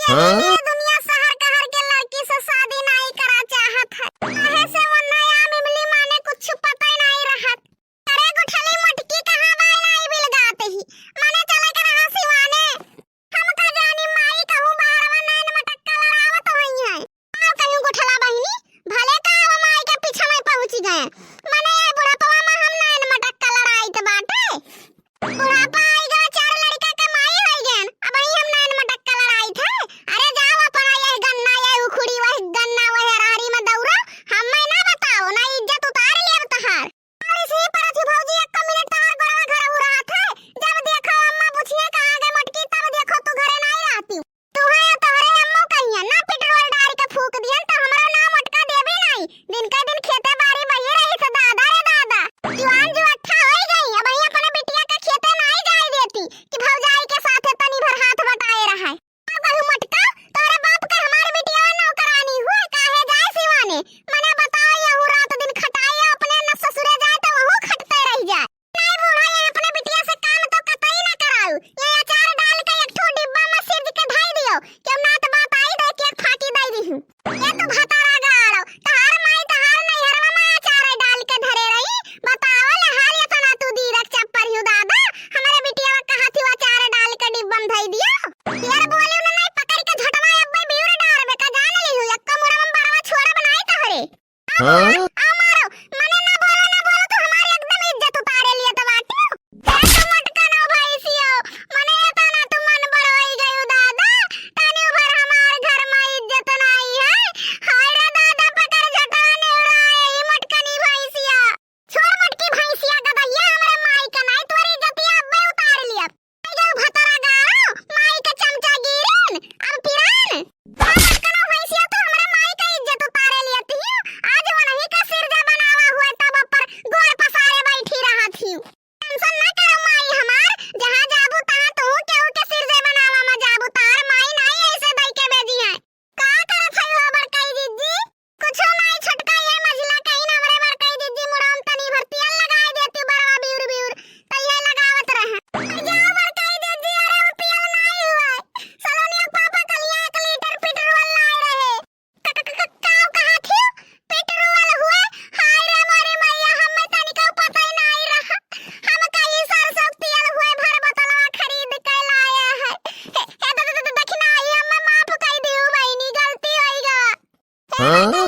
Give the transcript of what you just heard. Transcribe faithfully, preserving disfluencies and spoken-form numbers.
हाँ? ये दुनिया शहर कहर के लड़की से शादी नाई करा चाहत है। काहे से वो नया मिमली माने कुछ पता ही नाई रहत। अरे गुठली मोटकी कहाँ बा, नाई बिलगात ही। माने चले के रहा सिवाने। हम का जानी माई कहूँ बाहरवा नैन मटक्का लड़ावत होई है। का कहूँ गुठला बहिनी, भले का वो माई के पीछे में पहुँची गए। माने ये बुढ़ापवा में हम नैन मटक्का लड़ाइत बाटे। बुढ़ापा आई गवा, चार लड़का के माई होई गएन, अबहीं हम नैन मटक्का लड़ाइत है। अरे जाओ अपना यह गन्ना, यह उखुड़ी, वह गन्ना, वह अरहरी में दौड़ो, हमें ना बताओ, ना इज्जत उतार लेब तहार। और इसी पर थी भौजी, एक मिनट तहार गोड़वा घर उरात है, जब देखो अम्मा पूछिए कहाँ गए मोटकी, तब देखो तू घरे नाई रहती। तू है तोहरे अम्मो कहिया ना पेट्रोल डाल के फूक दिहन, तो हमरो नाम मोटका देबे नाई। दिन का दिन खेते बाड़ी बही रही से दादा रे दादा। जुआन जुअट्ठा होई गई, अबहीं अपने बिटिया के खेते नाई जाए देती कि भौजाई के साथे तनी भर हाथ बटाए रहे। का कहूँ मोटका, तोरे बाप के हमार बिटिया नौकरानी हुए, काहे जाए सिवाने? मने बताओ, यहू रात दिन खटाई, अपने न ससुरे जाए तो वहू खटते रह जाए। नाई बूढ़ा, ये अपने बिटिया से काम तो कतई ना कराऊ। ये अचार डाल के एक ठो डिब्बा में सिरज के धई दियो, केहू नात बात आई दे के एक फाकी दई दिहू। ये तू भतारा गाड़ो, तहार माई तहार नैहरवा में अचार डाल के धरे रही। बताओ ले हाल, ये तना तू दीरक चप्पर हियो दादा, हमरे बिटिया कहा थी अचार डाल के डिब्बा में धई दियो। यार बोले ना, नाई पकड़ के झोटवा अब्बे बिउर डारबे का जान लिहू, एक्का मुड़ा में बड़वा छोड़ा बनाई तहरे। हाँ? आ मारो, मने ना बोलो, ना बोलो, तू हमारी एकदम इज्जत उतारे लिए तो बाटू। ए तो मटकनो भैंसियो, मने ये तना तू मन बड़ोई गयो दादा, तनी भर हमार घर में इज्जत नाई है। हाय रे दादा, पकड़ झटवा नेवरा है, ई मटकनी भैंसिया। छोड़ मटकी भैंसिया गदहिया, हमरे माई का नाई तोरी इज्जतिया अब्बे उतार लिया। आई गयो भतरा गाड़ो, माई के चमचागिरिन, अब पिरान। का मटकनो भैंसिया तू हमरे माई का इज्जत उतारे लियत हियो, आज वनही का सिरजा बनावा हुआ तब पर गोड़ पसारे बैठी रहत हियो। टेंशन ना करो माई हमार, जहाँ जाबू तहाँ तू केहू के सिरजे बनावा में जाबू, तार माई नाई ऐसे दई के भेजी है। का करत है हो बड़काई जिज्जी? कुछो नाई छोटका, ये मझला कहीं ना हमरे बड़काई जिज्जी मुड़वा में तनी भर तेल लगाए देती बड़वा बिउर बिउर, त ये लगावत रहे। अरे जाओ बड़काई जिज्जी, अरे वो तेल नाई हुआ। सलोनिया पापा कलिया एक लीटर पेट्रोल लाए रहे। क-, क-, क-, काव कहा थी? पेट्रोल हुए? हाय रे मोरे मैया, हमें तनिका पता ही नाई रहा। हम कहीं सरसों तेल हुए भर बोतलवा खरीद के लाए हैं। हे, हे, द-, द-, द-, दखिना आई, हमें माफ कई दियो बहिनी, गलती होई गवा। हाँ?